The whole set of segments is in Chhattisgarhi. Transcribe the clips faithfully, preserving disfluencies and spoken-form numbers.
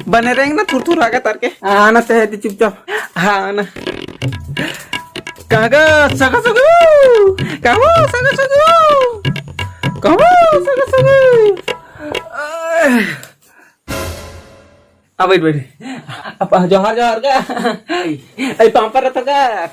बने रहेंगे ना, थुर थुर आगा तार के। आना सही दे चुपचाप। हाँ, आना। कहाँ गा सगा सगू? कहाँ हो सगा सगू? कहाँ हो सगा सगू? आ, बैठ, बैठ। अब जोहार, जोहार गा। ऐ, पाँव परत हों गा।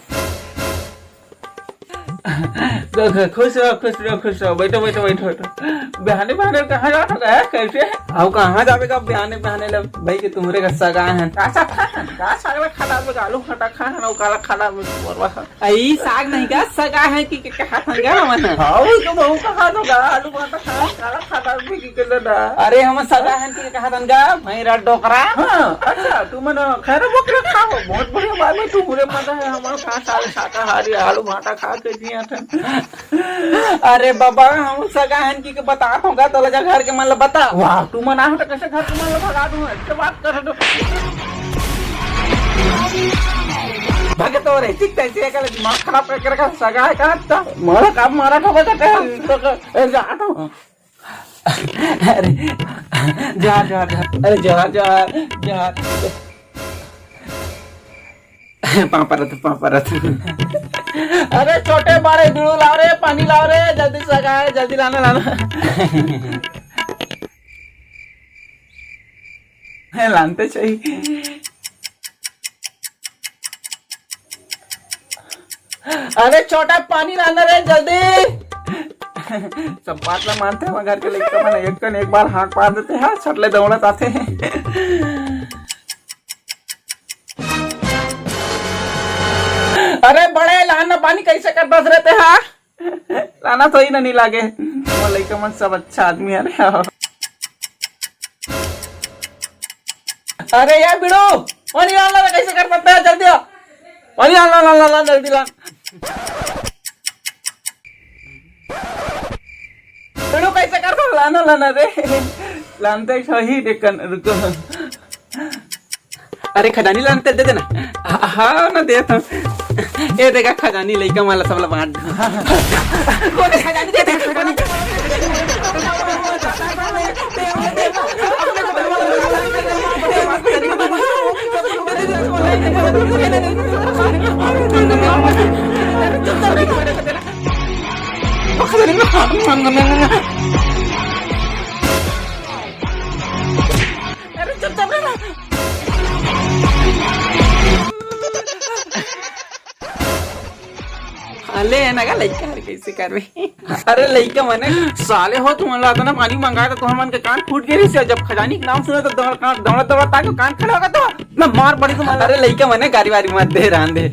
खुश रहो, खुश रहो, खुश रहो। बैठो, बैठो, बैठो, बैठो। बिहाने, बिहाने कहाँ जात हों गा? कैसे? अउ कहाँ जाबे गा बिहाने, बिहाने ले? भाई के तुम्हरे का सगा है। का सगा है? का सगा खा डाल में आलू भाटा खा है ना, काला खा डाल में बोरवा है। अई साग नहीं का सगा है कि, कि कहा था गा मन? हाँ, वो तो बहू कहा तो गा, आलू भाटा खा, काला खा डाल में कि के ना। अरे हम सगा है कि कहा था गा, मैं रा डोकरा। हाँ, अच्छा, तू मन खैर बोकरा खाओ, बहुत बढ़िया बात है, तू बुरे मजा है, हमारे साथ साल शाकाहारी आलू भाटा खा के जिया था। अरे बाबा, हम सगा हन कि के बतात हों गा, तोला जा घर के मन ल बता। वाह, तू मन आहो त कैसे घर के मन ल भगा दूं? ऐसे बात कर दो। भगत हो रही, ठीक तैसे एकला दिमाग खराब करके रखा, सगा है कहाँ था? मोला काम मारा ठोका था, कह, तो कह, ए, जा तो। अरे, जोहार, जोहार, जोहार। अरे, जोहार, जोहार, जोहार। पाँव परत, पाँव परत। अरे, छोटे बड़े बिड़ू लाव रे, पानी लाव रे, जल्दी सगा है, जल्दी लाना, लाना। लानते चाहिए। अरे छोटा, पानी लाना रे जल्दी। सब बात ला मानते हैं, घर के लइका मन एक कन एक बार हाँक पार देते हैं, छटले दौड़त आते हैं। अरे बड़े, लाना पानी कैसे करत रहते हैं? लाना तो ही ना नहीं लागे। वो लइका मन सब अच्छा आदमी है रे। अरे यार बिड़ू, पानी लाना रे, कैसे करत रहते हैं? जल्दी आ। पानी लाना, लाना, लाना, जल्दी ला। बिड़ू कैसे करत रहते हैं? लाना, लाना रे। लानते सही देखन, रुको। अरे खजानी लानते दे देना। हाँ, हाँ, ना देत हों। ए देखा खजानी लइका मन ला सब ला बांट दे। कोने खजानी दे दे, खजानी। अरे चुपचाप रह ना। अले ना गा लइका हर कैसे करबे? अरे लइका मने साले हो, तुमन ला अतना पानी मंगाय त तुमन मन के कान फूट गे रहिस। जब खजानी के नाम सुने त दौड़, कान दौड़ दौड़ ताके कान खड़ा होगा तो ना मार पड़ी तुमन ला। अरे लइका मने गारी वारी मत दे, रहन दे।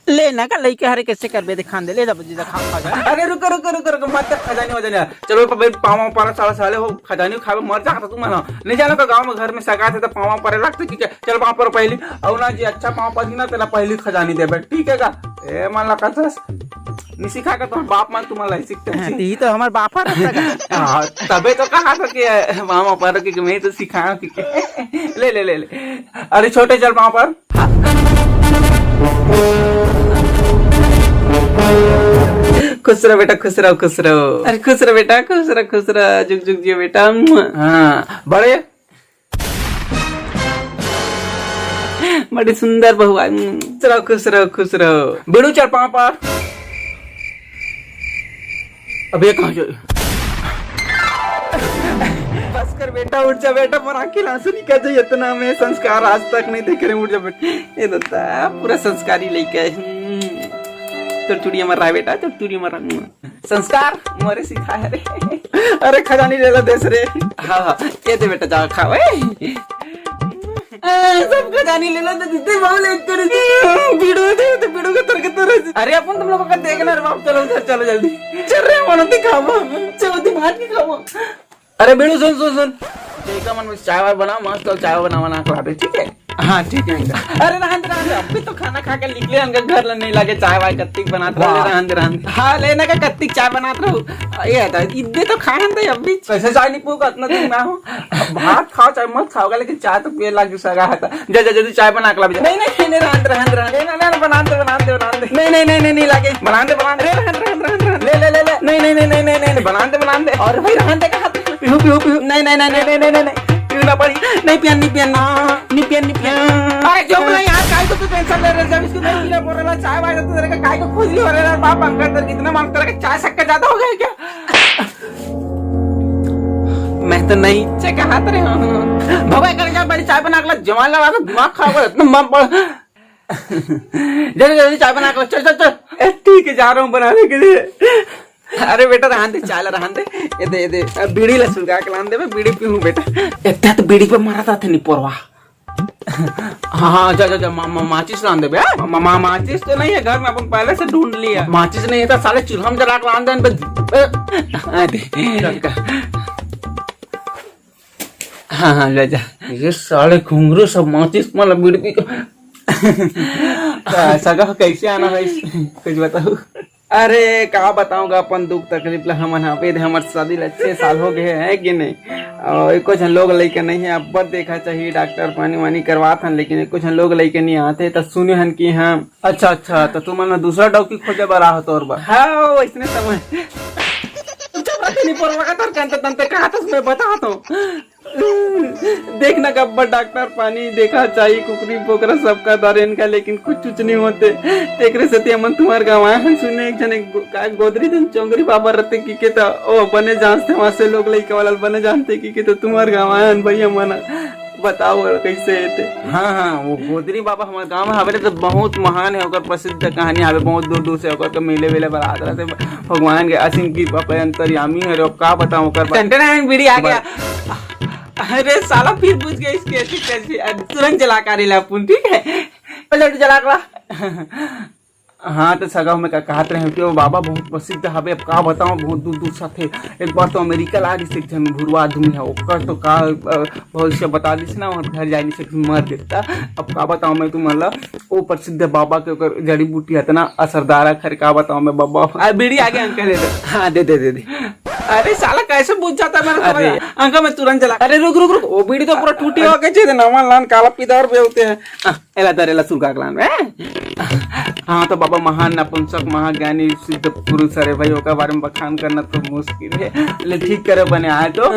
ले ना का लइका हरे कैसे करबे, दिखान दे, ले जा बजी जा, खा, खा जा। अरे रुको, रुको, रुको, रुको, मत कर खजानी वजानी। चलो, भाई, पाँव परा साला, साले हो, खजानी खाबे, मर जा तुमन। नहीं जानो का गाँव में घर में सगा थे तो पाँव परे लगते कि क्या? चल पाँव पर पहली, और ना जी, अच्छा पाँव पर ना, तेला पहली खजानी देबे, ठीक है का? ए, मन ला कसस। नहीं सिखा का तुम्हारे बाप मन तुम्हारा लाई सीखते हैं। हाँ, ती तो हमारे बाप हर रहता का। हाँ, तबे तो कहा था कि पाँव पर कि मैं तो सिखाया कि ले, ले, ले, ले। अरे छोटे, चल पाँव पर। खुश रहो बेटा, खुश रहो, खुश रहो। अरे खुश रहो बेटा, खुश रहो, खुश रहो, जुग जुग जियो बेटा। हाँ, बड़े। बड़ी सुंदर बहू आई। खुश रहो, खुश रहो, खुश रहो। बिड़ू चल पाँव पर। अब ये कहाँ जाए? बस कर बेटा, उठ जा बेटा, मोर आँखी ले आंसू निकल जाए, इतना मैं संस्कार आज तक नहीं देखे रहे, उठ जा बेटा। ये तो ता पूरा संस्कारी लइका है। हम्म। तोर चुड़िया मर रहा है बेटा, तोर चुड़िया मर रहा है। संस्कार मोरे सिखा है रे। अरे खजानी ले ला देस रे। हाँ, हाँ, ये दे बेटा, जा खा, ओए। ए, सब खजानी ले ला, तो जितने बाबू ले कर दे। बिड़ू दे, तो बिड़ू का तरकत तो रह। अरे, अपन तुम लोगों का देखना रे बाप, चलो उधर, चलो जल्दी। चल रे, मनो दिखावा, चलो दिमाग दिखावा। अरे बिड़ू, सुन, सुन, सुन। देखा मन में चाय वाय बना, मस्त चाय वाय बना, बना के लाबे, ठीक है? हाँ, ठीक है। अरे रहन दे, रहन दे, अभी तो खाना खा के निकले, हमके घर ले नहीं लागे, चाय वाय कत्तिक बनात रहे, वाह। रहन दे, रहन दे। हाँ, लेना का कत्तिक चाय बनात रहू। ये था, इद्दे तो खान दे अभी। कैसे चाय नहीं पीऊंगा, इतना दिन में हूँ। भात खाओ चाहे मत खाओगा, लेकिन चाय तो पिए लाग सगा है। जा, जा, जल्दी चाय बना के ला, जा। नहीं, नहीं, नहीं, रहन दे, रहन दे, रहन दे। नहीं, नहीं, नहीं, बना दे, बना दे, बना दे। नहीं, नहीं, नहीं, नहीं, नहीं लागे। बना दे, बना दे। अरे, रहन, रहन, रहन, रहन। ले, ले, ले, ले। नहीं, नहीं, नहीं, नहीं, बना दे, बना दे। और भाई, रहन दे, कहा तू? पीहू, पीहू, पीहू। नहीं, नहीं, नहीं, नहीं। पीना पड़ी। नहीं पियन, नहीं पियन, नहीं पियन, नहीं पियन। अरे चुप ना यार, काय को तू टेंशन ले रहे? जब इसको नहीं पीना पड़ रहा, चाय वाय तो तेरे का काय को खुजली हो रहा है? बाप अंकल, तेरे कितना मांग, तेरे का चाय शक्कर ज्यादा हो गया है क्या? मैं तो नहीं, चे कहा तेरे, हाँ, हाँ। भवा कर जा, बड़ी चाय बना के ला, जवान लगा तो दिमाग खराब हो जाता, मम, जल्दी जल्दी चाय बना के ला, चल चल चल। ए, ठीक है, जा रहा हूँ बनाने के लिए। अरे बेटा, रहन दे, चाय ला रहन दे। ये दे, ये दे, अब बीड़ी ला सुलगा के लान दे, मैं बीड़ी पीऊँ बेटा। इतना तो बीड़ी पे मरा था, थे नहीं परवाह। हाँ, हाँ, जा, जा, जा, मा-, मा-, माचिस लान दे बे, हाँ? मा-, मा-, माचिस तो नहीं है घर में, अपन पहले से ढूंढ लिया। माचिस नहीं है तो साले चूल्हा में जला के लान दे, बे। ए, आ दे, चल का। हाँ, हाँ, ले जा। ये साले घुंघरू सब माचिस, मतलब, बीड़ी पी के। तो ऐसा का कैसे आना है इस-, कुछ बताओ। अरे, का बताऊं गा अपन दुख तकलीफ ला, हमन हा, अबे हमर शादी ला छह साल हो गए, है कि नहीं? और एको झन लोग लइके नहीं है, अब्बड़ देखा चाहिए, डॉक्टर पानी वानी करवात हन, लेकिन एको झन लोग लइके नहीं आते, त सुने हन कि हाँ। अच्छा, अच्छा, तो तुमन ला दूसरा डौकी खोजे बर आहो तोर बर। हाँ, वैसने समय। जब रखे नहीं परवा का तर कंते तंते कहा था, मैं बता तो। देख ना गब्बर, डॉक्टर पानी देखा चाही, कुकरी बोकरा सबका दरेन का, लेकिन कुछ कुछ नहीं होते। तेकरे सेती हमन तुम्हार गाँव आए हन सुने, एक जन एक गो-, का गोदरी दिन चोंगरी बाबा रहते कि के त ओ बने जानते, वहाँ से लोग लइका वाला बने जानते कि के त तुम्हार गाँव आए हन भैया मन, बताओ और कैसे हेते। हाँ, हाँ, वो गोदरी बाबा हमारे गाँव में हवे तो बहुत महान है, ओकर प्रसिद्ध कहानी हवे, बहुत दूर दूर से ओकर के मेले वेले बर आत रहते भगवान के असीम कृपा पे अंतर्यामी है, और का बताऊँ ओकर बारे। टंटन बीड़ी आ गया। अरे साला, फिर बुझ गया इसके ऐसी कैसी। अरे, तुरंत जला का रे ला अपन, ठीक है? पहले तो जला का। हाँ, तो सगा में का कहत रहे कि वो बाबा बहुत प्रसिद्ध हवे। अब का बताऊँ, बहुत दूर दूर से थे। एक बार तो अमेरिका ला रही से एक जन भुरवा आदमी है, ओकर तो का, अ, भविष्य बता दिस ना, और घर जाए नहीं सकती, मर देता। अब का बताऊँ मैं तुम्हारा, वो प्रसिद्ध बाबा के ओकर जड़ी बूटी इतना असरदार है, खैर का बताऊँ मैं बाबा। आ, बीड़ी आगे अंकल, ले लो। हाँ, दे दे दे दे। अरे साला, कैसे बुझ जाता है मेरा अरे। समझ? अंकल, मैं तुरंत जला। अरे रुक रुक रुक, वो बीड़ी तो पूरा टूटी हो गई, दे ना, मान लान काला पीदार भी होते हैं। हाँ, एला दर, एला सुलगा के लान बे। हाँ, तो बाबा महान नपुंसक महाज्ञानी सिद्ध पुरुष, अरे भाई, ओकर बारे में बखान करना तो मुश्किल है। ले ठीक करे बने आए तो।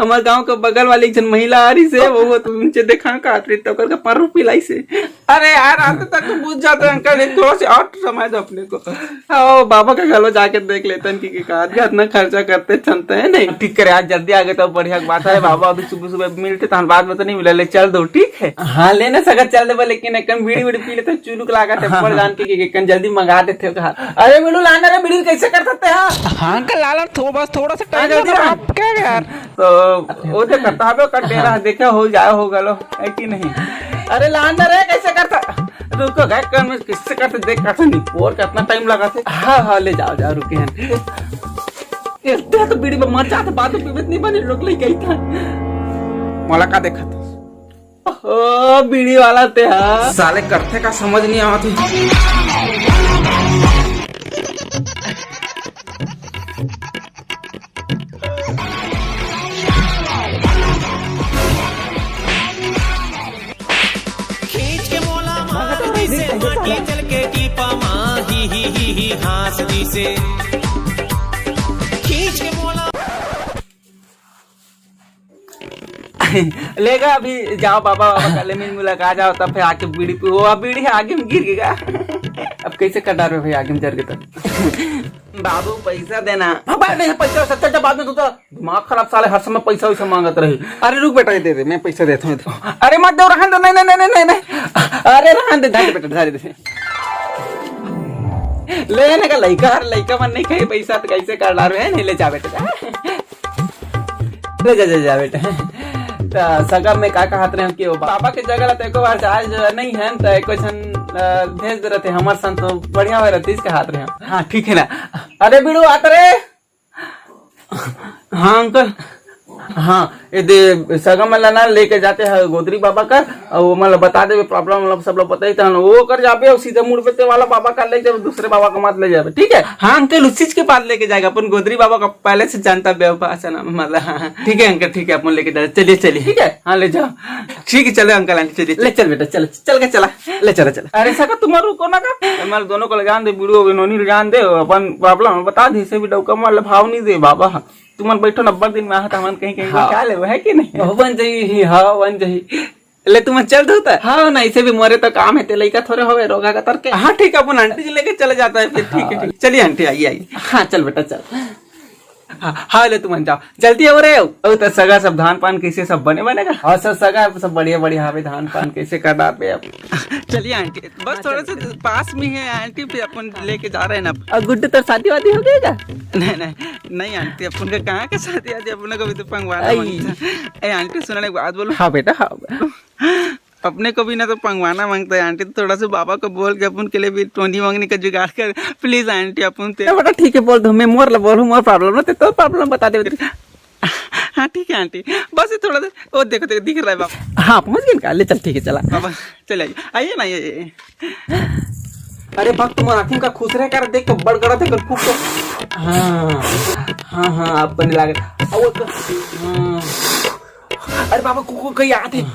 हमारे गांव के बगल वाली एक जन महिला आ रही से, वो तो उनसे देखा का आत रही, तो ओकर का पारू पिलाई से। अरे यार, आते तक तो बुझ जाते हैं अंकल, एक थोड़ा सा और समय दो अपने को। हाँ, बाबा का घलो जाके देख लेते हैं कि, कि कहा, इतना खर्चा करते चलते हैं नहीं। ठीक करे, आज जल्दी आ गए तो बढ़िया बात है। बाबा अभी सुबह सुबह मिलते तो हम बाद में तो नहीं मिला, ले चल दो, ठीक है? हाँ, ले ना सका चल देबा, लेकिन एक बीड़ी बीड़ी पी लेते, चुलुक लागा थे, हाँ, पर हाँ। जान के, कि, कि कन जल्दी मंगा देते हो कहा। अरे बीड़ू लाना रे, बीड़ी कैसे कर सकते हैं? हाँ अंकल, लाला थो-, बस थोड़ा सा हाँ, टाइम जल्दी दो ना। आप क्या यार? तो वो तो करता है, वो कर दे रहा, हाँ। देखा हो जाए हो गलो, है कि नहीं? अरे लान ना रे, कैसे करता? रुको, गए कर मैं किससे करते देख, करते नहीं, और कितना टाइम लगा थे। हाँ, हाँ, ले जाओ, जाओ, रुके हैं। इतने तो बीड़ी में मर जाते, बाद में पीबत नहीं बने, लोग ले गई था। मोला का देखा था? ओ, बीड़ी वाला ते हा। साले करथे का समझ नहीं आवत हे। खींच के मोला मार दिसे, माटी चल के टीपा मा, ही, ही, ही, ही, हाँस दिसे। खींच के मोला लेगा अभी, जाओ बाबा, बाबा कल मिल मुलाकात जाओ, तब फिर आके बीड़ी पी, वो बीड़ी आगे में गिर गया। अब कैसे कर डालो भाई, आगे में जर के तब। बाबू पैसा देना। हाँ, बात नहीं है, पैसा, सच्चा, सच्चा बात में तू तो दिमाग खराब साले, हर समय पैसा वैसा मांगत रही। अरे रुक बेटा, ये दे दे, मैं पैसा देता हूँ। अरे मत दो, रहन दो, नहीं, नहीं, नहीं, नहीं, नहीं। अरे रहन दे, धर दे बेटा, धर दे। लेने का लइका, हर लइका मन नहीं खाई पैसा, तो कैसे कर डालो है, नहीं ले जा बेटा, जा। ले जा, जा, जा बेटा। तो सगा में का कहत रहे हो कि वो बाबा के जगह ला तो एको बार चार्ज नहीं है, तो एको झन, अ, भेज दे रहते हमर संग तो बढ़िया हो रहते, इसके हाथ रहे। हाँ, ठीक है ना। अरे बीड़ू, आत रे। हाँ अंकल। हाँ, ये दे सगा मन ला ना लेके जाते हैं गोदरी बाबा का, और वो मतलब बता देवे प्रॉब्लम, मतलब सब लोग पता ही था ना, वो कर जाबे और सीधे मुड़ पे ते वाला बाबा का ले जाबे, दूसरे बाबा का मत ले जाबे, ठीक है? हाँ अंकल, उसी के पास लेके जाएगा अपन, गोदरी बाबा का पहले से जानता बेवफा सा नाम, मतलब, हाँ, हाँ। ठीक है अंकल, ठीक है, अपन लेके जाते, चलिए, चलिए, ठीक है, हाँ ले जाओ। ठीक है, चलो अंकल, आंटी, चलिए, ले चल बेटा, चल, चल के चला, ले चला, चला। अरे सका, तुम्हारे रुको ना का, हमारे दोनों को ले जान दे, बीड़ू हो गए, नोनी ले जान दे, अपन प्रॉब्लम बता दे, इसे भी डौका मार ले, भाव नहीं दे बाबा। तुमन बैठो न, अब्बड़ दिन में आहत, हमन कहीं कहीं हाँ। का लेबो, है कि नहीं? हो, बन जाही, हाँ, बन जाही। ले, तुमन चल दो त। हाँ, ना, इसे भी मोरे तो काम हे, ते लइका थोरे होवे, रोगा कतर के। हाँ, ठीक है, अपन आंटी जी लेके चले जाता है फिर, ठीक है, हाँ। ठीक। चलिए आंटी, आइए, आइए। हाँ, चल बेटा, चल। हाँ, हाँ, ले, तुमन जाओ, जल्दी आओ रे। ओ, तो सगा सब धान पान कैसे, सब बने बने का? हाँ, सब सगा सब बढ़िया बढ़िया हवे, धान पान कैसे कर डार पे अब। चलिए आंटी, बस हाँ, थोड़ा चल, सा चल। पास में है आंटी, फिर अपन लेके जा रहे हैं ना। और गुड्डू, तोर शादी वादी हो गया का? नहीं, नहीं, नहीं आंटी, अपन का कहाँ का शादी आदि, अपन को भी तो पंगवाना आई। मांगता है। ए आंटी, सुना ना, एक बात बोलो। हाँ बेटा, हाँ। अपने को भी ना तो पंगवाना मांगता है आंटी, तो थोड़ा सा बाबा को बोल के अपन के लिए भी टोनी मंगनी का जुगाड़ कर, प्लीज आंटी, अपन ते। ए बेटा, ठीक है, बोल दो, मैं मोर ला बोलूँ, मोर प्रॉब्लम ना, ते तोर प्रॉब्लम बता दे। हाँ, ठीक है आंटी, बस ये थोड़ा सा, वो देखो, देखो, दिख रहा है बाबा। हाँ, पहुंच गए का? ले चल, ठीक है, चला। बाबा, चले आइए, आइए ना, आइए, आइए। अरे भक्त, मोर आँखी का खुसरे कर, देख तो बड़ गड़ा थे, कर फूक तो। हाँ, हाँ, हाँ, अब बने लागे। अब वो तो, हाँ। अरे बाबा, कुकुर कहीं आते।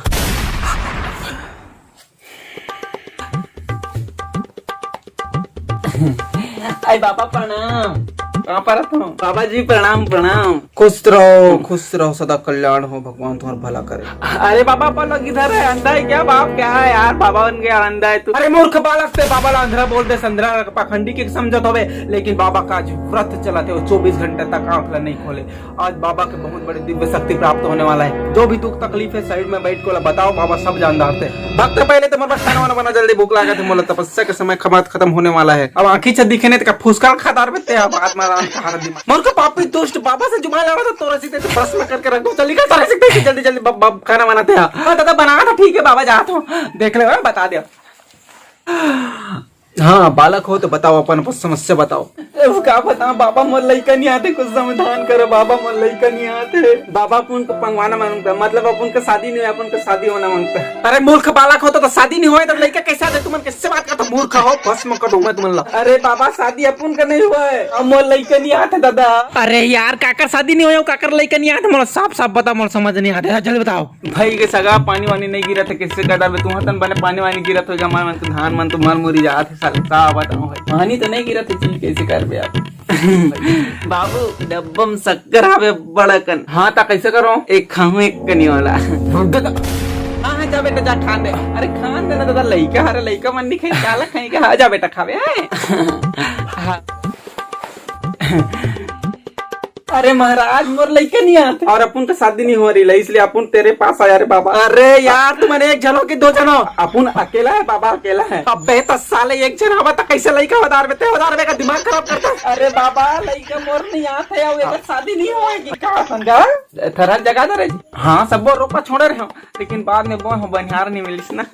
अरे बाबा, प्रणाम। कहाँ पर रहता हूँ? बाबा जी, प्रणाम, प्रणाम। खुश रहो, खुश रहो, सदा कल्याण हो, भगवान तुम्हारा भला करे। अरे बाबा, अपन लोग इधर है, अंधा है क्या बाप? क्या है यार, बाबा बन गया, अंधा है तू। अरे मूर्ख बालक, ते बाबा ला अंधरा बोल दे, संधरा पाखंडी के समझत होवे, लेकिन बाबा का आज व्रत चलत हे, वो चौबीस घंटे तक आंख ला नहीं खोले। आज बाबा के बहुत बड़े दिव्य शक्ति प्राप्त होने वाला है। जो भी दुख तकलीफ है, साइड में बैठ के ओला बताओ, बाबा सब जानदार थे। भक्त, पहले तो मोर बर खाना वाना बना जल्दी, भूख लागत हे मोला, तपस्या के समय खमात खत्म होने वाला है। अब आंखी छे दिखे नहीं तो का फुसका खा डार बेटे, अब आत्मा राम का हाथ दिमाग। मोर को पापी दुष्ट बाबा से जुबान लड़ा था, तोरा सीधे तो भस्म करके रख दो। जल्दी कर, तोरा सीधे जल्दी जल्दी ब-, ब-, खाना बनाते हैं। हाँ दादा, बना था, ठीक है बाबा, जात हूँ, देख ले, बता दे। हाँ, बालक हो तो बताओ, अपन, अपन समस्या बताओ। अब का बताओ बाबा, मोर लइका नहीं आते, कुछ समाधान करो बाबा, मोर लइका नहीं आते। बाबा अपन को पंगवाना मांगता, मतलब अपन का शादी नहीं हुआ, अपन का शादी होना मांगता। अरे मूर्ख बालक हो तो, तो शादी नहीं हुआ तो लइका कैसे आते? तुमन कैसे बात करता? मूर्ख हो, भस्म कर दूं मैं तुमन ला। अरे बाबा, शादी अपन का नहीं हुआ है, अब मोर लइका नहीं आते दादा। अरे यार, काकर शादी नहीं हुआ, काकर लइका नहीं आते, मोला साफ साफ बता, मोला समझ नहीं आते, जल्दी बताओ। भाई के सगा पानी वानी नहीं गिरत हे, कैसे कर डारबे? तुहा तन बने पानी वानी गिरत होगा, हमारे मन के धान मन तो मर मुरी जात हे, साले का बताऊं भाई, पानी तो नहीं गिरत हे जी, कैसे करबे आप? बाबू, डब्बा में शक्कर हवे बड़ा कन। हाँ, ता कैसे करो? एक खाहूं, एक कनी वाला। हाँ, हाँ, जा बेटा, जा खान दे। अरे खान दे ना दादा, लइका हरे, लइका मन नहीं खाई, काला खाई का? हाँ, जा बेटा, खावे। हाँ। अरे महाराज, मोर लइका नहीं आते। और अपन का शादी नहीं हो रही है, इसलिए अपन तेरे पास आया रे बाबा। अरे यार, तुमन एक जन हो कि दो जन हो? अपन अकेला है बाबा, अकेला है। अबे तो साले एक जन हवा तो कैसे लइका हो डारबे, ते हो डारबे का दिमाग खराब करता। अरे बाबा, लइका मोर नहीं आते, अब एकर शादी नहीं होएगी का? समझा? थरहर जगा दे रे। हाँ, सबो रोपा छोड़े रहे हो। लेकिन बाद में बोए हो बनिहार नहीं मिलिस ना।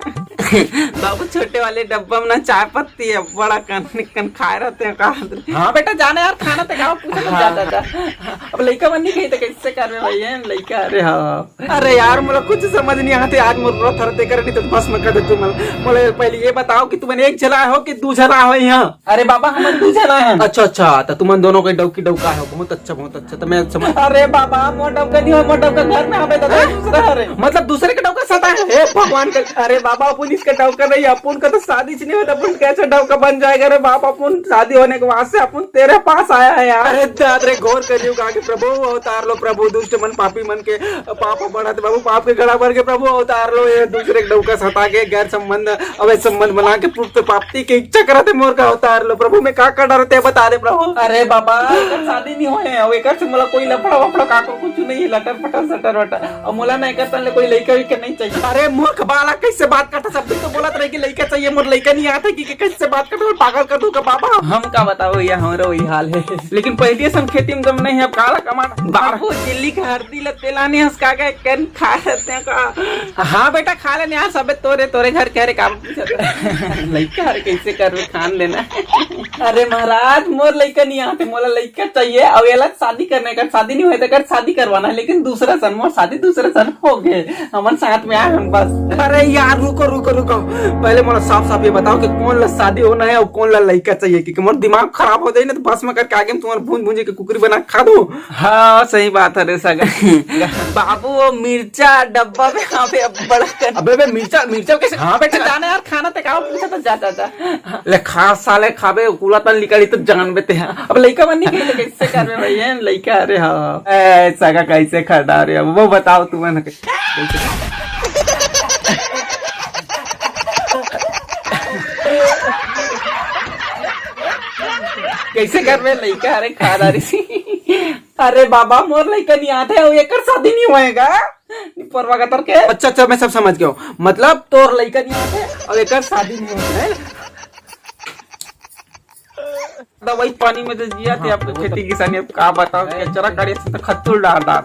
बाबू, छोटे वाले डब्बा में ना चाय पत्ती है, बड़ा कन, कन खाए रहते हैं का? हाँ बेटा, जाना यार, खाना तो खाओ, पूछो तो हाँ। जा, जा, जा। अब लइका मन नहीं खाई तो कैसे करबे भाई, है लइका? अरे हाँ, हाँ। अरे यार, मोला कुछ समझ नहीं आते, आज मोर पूरा थरते कर नहीं तो भस्म कर दे तुमन। मोला पहले ये बताओ कि तुमन एक झला हो कि दू झला हो यहाँ? अरे बाबा, हमन दू झला हैं। अच्छा, अच्छा, तो तुमन दोनों के डौकी डौका हो, बहुत अच्छा, बहुत अच्छा। अच्छा, तो मैं समझ अरे बाबा, मोर डौका नहीं हो, मोर डौका घर में हवे दादा, हाँ? दूसरा हरे। मतलब दूसरे के डौका सता है? हे भगवान का, अरे बाबा, अपन इसका डौका नहीं, अपन का तो शादी च नहीं होता, अपन कैसे डौका बन जाएगा रे बाप? अपन शादी होने के बाद से अपन तेरे पास आया है यार। अरे दाद रे, घोर कलयुग आगे, प्रभु अवतार लो, प्रभु दुष्ट मन पापी मन के पाप बढ़त बाबू, पाप के घड़ा भर के प्रभु अवतार लो, ये दूसरे के डौका सता के गैर संबंध अवैध संबंध बना के पुत्र प्राप्ति के इच्छा करत हे, मोर का अवतार लो प्रभु, मैं का कर डरते हैं, बता दे प्रभु। अरे बाबा, एकर शादी नहीं होए, अब एकर से मोला कोई लफड़ा वफड़ा काको कुछ नहीं है, लटर पटर सटर वटर। अब मोला ना एकर तन ले कोई लइका वइका नहीं चाहिए। अरे मूर्ख बालक, कैसे बात करता? सब दिन तो बोलत रहे कि लइका चाहिए, मोर लइका नहीं आता कि, कि कैसे बात करता? पागल कर दूंगा बाबा। हम का बताओ, ये हमारा वही हाल है। लेकिन पहले से हम खेती में दम नहीं है, अब काला कमाना। बाबू, दिल्ली का हर दिल तेलानी हंस का गए, कन खा सकते हैं का? हाँ बेटा, खा लेने यार, सबे तोरे, तोरे घर के हरे काम। लइका हरे कैसे करबे, खान देना। अरे महाराज, मोर लइका नहीं आते, मोला लइका चाहिए। अब एला शादी करने का, शादी नहीं हुए तो कर शादी करवाना है, लेकिन दूसरा सन, मोर शादी दूसरे सन हो गए, हमन साथ में आए हम बस। अरे यार, रुको, रुको, रुको, पहले मोला साफ साफ ये बताओ कि कौन ला शादी होना है और कौन ला लइका चाहिए, क्योंकि मोर दिमाग खराब हो जाए ना तो भस्म करके आगे में तुम्हारे भूंज भूंज के कुकरी बना के खा दो। हाँ, सही बात हे रे सगा। बाबू, वो मिर्चा डब्बा में, हाँ बे, अब बड़ा कर। अबे बे, मिर्चा, मिर्चा कैसे? हाँ बेटा, जाना यार, खाना ते का पूछा तो जा, जा, जा। ले खा साले, खाबे, कुला तन निकाली तो जान बे ते। अब लइका मन नहीं कही तो कैसे करबे भाई, हैं? लइका, अरे हाँ। ए, सगा कैसे खड़ा रे? अब वो बताओ तुमन। कैसे करबे लइका? अरे खा डारी सी। अरे बाबा, मोर लइका नहीं आते, वो एकर शादी नहीं होएगा। नहीं परवा का तर के। अच्छा, अच्छा, मैं सब समझ गया हूँ। मतलब तोर लइका नहीं आते और एकर शादी नहीं होएगा। दवाई पानी में तो जिया थे। हाँ, आपको वो तो खेती किसानी, अब का बताओ, कचरा काढ़े से तो खत्तुर डाल डाल।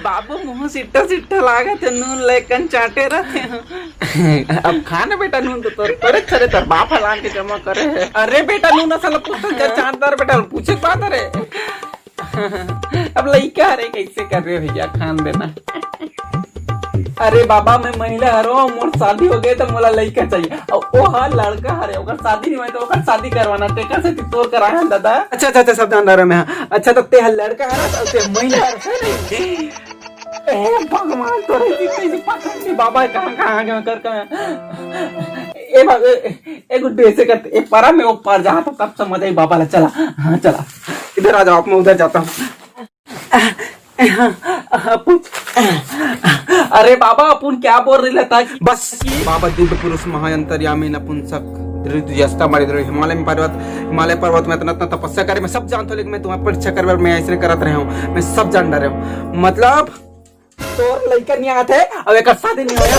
बाबू, मुंह सिट्टा सिट्टा लागत हे, नून लेकन चाटे रहते हैं। अब खा ना बेटा, नून तो तोर करे, अरे तोर बाप हलाल के जमा करे है। अरे बेटा, नून असल पूछता, हाँ। चाटदार बेटा, पूछे के बात रे। अब लइका हरे, कैसे करबे भैया, खान देना। अरे बाबा, मैं महिला हरो, मोर शादी हो गए तो मोला लइका चाहिए। और वो हा लड़का हरे, ओकर शादी नहीं हुआ तो ओकर शादी करवाना, तेकर से तोर कराए हैं दादा। अच्छा, अच्छा, अच्छा, सब जानदार हूँ मैं, हाँ। अच्छा, तो ते हा लड़का हरे, तो ते महिला हरे, सही नहीं? ए भगवान, तोरे जी कैसे पकड़ के बाबा, कहाँ, कहाँ आ गए कर, कर। ए बाबा, ए, ए गुड्डू, ऐसे करते, ए पारा में वो पार जहाँ था, तब समझ आई बाबा ला, चला, हाँ, चला। इधर आ जाओ आप, मैं उधर जाता हूँ। अरे बाबा, अपुन क्या बोल रही था? बस, बाबा दिव्य पुरुष महाअंतर्यामी नपुंसक दृढ़ यस्ता मारी दृढ़ हिमालय में पर्वत, हिमालय पर्वत में इतना, इतना तपस्या करे, मैं सब जानता हूँ, लेकिन मैं तुम्हारा परीक्षा करवा, मैं ऐसे करत रहे हूँ, मैं सब जान डरे हूँ। मतलब तोर लइका नहीं आते, अब एक शादी नहीं होया।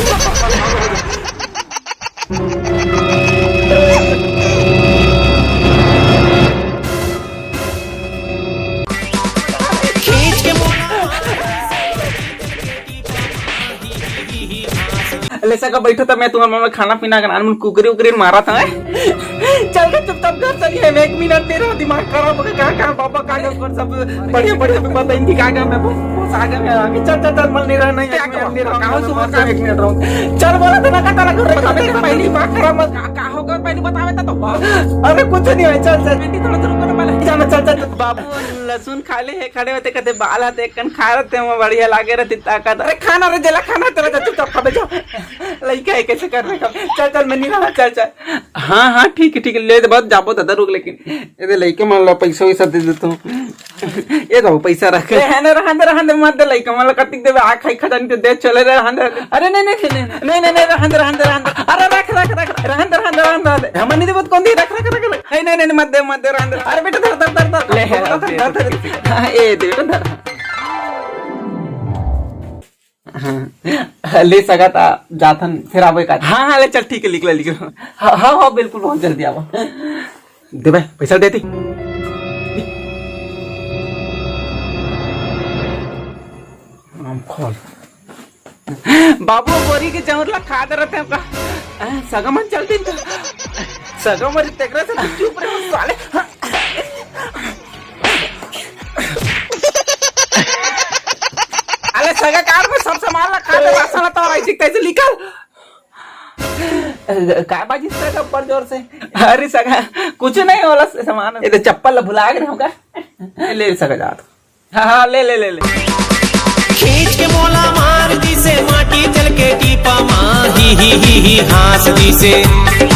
ले सगा बैठो, त मैं तुम्हारे मन में खाना पीना के नाम कुकरी उकरी मारा था। चल के चुपचाप घर चलिए, एक मिनट नहीं रहा, दिमाग खराब हो गया। कहाँ, कहाँ बाबा, कहाँ, कहाँ पर सब बढ़िया, बढ़िया भी पता इनकी कहाँ, कहाँ मैं बस, बस आ गया मैं आगे। चल, चल, चल, मन नहीं रहा, नहीं, क्या, क्या, नहीं रहा, कहाँ से मैं एक मिनट रहूँ। चल, बोला था ना, कहाँ, कहाँ, कहाँ, पहली बात खराब मत, कहाँ, कहाँ होगा, पहली बतावे था तो वाह। अरे, कुछ नहीं है, चल, चल, बेटी, थोड़ा सा रुको ना, पहले जाना, चल, चल, चल। बाबू, लहसुन खा ले है, खड़े होते कहते, बाल हाथ एक कन खा रहते हैं, वो बढ़िया लागे रहती ताकत। अरे, खाना रे, जेला खाना, तेरा जा, चुपचाप खा, जा। लइका है, कैसे कर रहे हैं? चल, चल, मैं नहीं रहा, चल, चल। हाँ, हाँ, ठीक है, ठीक है, ले दे, बस जाबो दादा, रुक, लेकिन ये दे लइका मन ला पैसा वैसा दे देता हूँ। ये दो पैसा रख। ए, रहन दे, रहन दे, रहन दे, मत दे लइका मन ला, कतिक देबे, आ खाई खजानी तो दे, चले रे, रहन दे, रहन दे। अरे, नहीं, नहीं, नहीं, नहीं, नहीं, नहीं, नहीं, रहन दे, रहन दे, रहन दे। अरे, रख, रख, रख, रहन दे, रहन दे, रहन दे। हम नहीं देबो, कौन दी? रख, रख, रख, रख। नहीं, नहीं, नहीं, मत दे, मत दे, रहन दे। अरे, बेटा, धर, धर, धर, धर। ले, धर, धर, धर। हाँ, ए, दे, बेटा, धर। हाँ। ले सगा ता जाथन, फिर आबो एक आध। हाँ, हाँ, ले चल, ठीक है, निकल, निकल। हाँ, हाँ, हाँ, बिल्कुल, बहुत जल्दी आबो। दे बे, पैसा देती। आम खोल। बाबू, बोरी के चाउर ला खा दे रहते हैं का? आ, सगा मन चल दिन तो। सगा मन तेकरा से तू चुप रहे साले। अरे सगा कार में सब सामान रखा है, राशन तो और ऐसे कैसे निकल? का बाजी सगा पर जोर से? अरे सगा, कुछ नहीं होला सामान। ये तो चप्पल ला भुला गए होगा। ले सगा जा तो। हाँ, हाँ, ले, ले, ले, ले। खींच के मोला मार दिसे, माटी चल के टीपा मार, ही, ही, ही, ही, हाँस दिसे।